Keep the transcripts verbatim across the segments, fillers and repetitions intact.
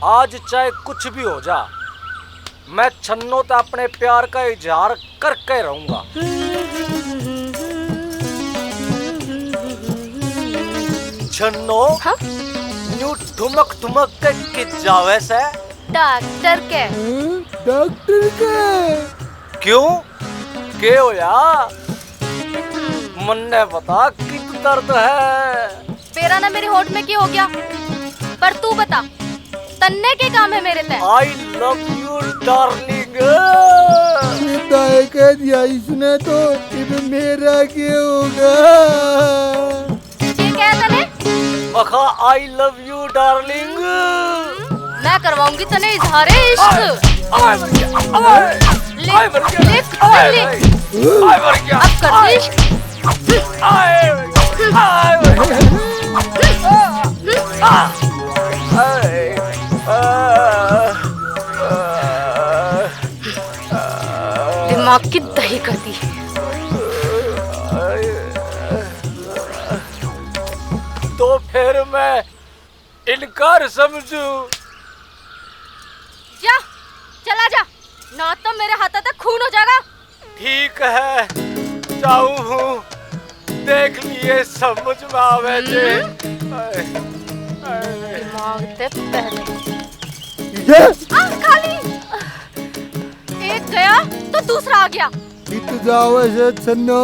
आज चाहे कुछ भी हो जा, मैं छन्नो ते अपने प्यार का इजहार करके रहूंगा। छन्नो, हाँ? न्यू ठुमक ठुमक के कित जावे से? डॉक्टर के। हम्म, डॉक्टर के? क्यों? के होया? मन्ने बता, कित दर्द है? बेरा ना मेरे होठ में के हो गया, पर तू बता, तन्ने के काम है मेरे ते? I love you, darling। ये दाए कह दिया इसने तो, इब मेरा के होगा? ये कह तने? मखा, I love you, darling। मैं करवाऊंगी तने इजहारे इश्क। आए, आए, आए, आए, ले, आए, ले, आए, ले। आए, आए, अब कर दे इश्क। आए, आए, आए, आए। दिमाग की दही कर दी। तो फिर मैं इनकार समझूं? जा, चला जा, ना तो मेरे हाथों तक खून हो जाएगा। ठीक है, जाऊं हूँ, देख लिए समझ में आवे जे। हम्म। आए, आए। दिमाग ते पहले। ये? आ, खाली। एक गया तो दूसरा आ गया। कित जावे से छन्नो?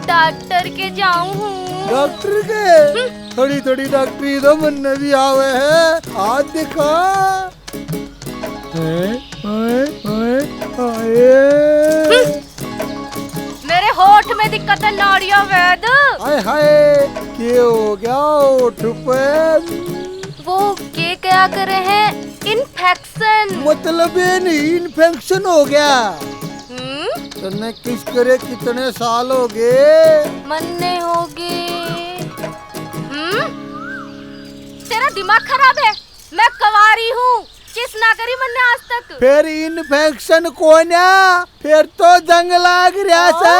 डॉक्टर के जाऊं हूँ। डॉक्टर के? हम्म। थोड़ी थोड़ी डॉक्टरी तो मन्ने भी आवे है। हाथ दिखा। हैं? ओए, ओए, ओए। हम्म। मेरे होठ में दिक्कत है, नाड़िया वैद। हाय हाय, के हो गया होठ पे? वो के क्या करे हैं? इन्फेक्शन। मतलब ये नहीं, इन्फेक्शन हो गया। हम्म? तन्ने किस करे कितने साल हो गए? मन्ने हो गए। हम्म? तेरा दिमाग खराब है। मैं कुंवारी हूँ, किस ना करी मन्ने आज तक। फिर इन्फेक्शन कोन्या, फिर तो जंग लाग रहा सा।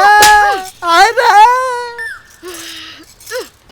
ओह। आए रे।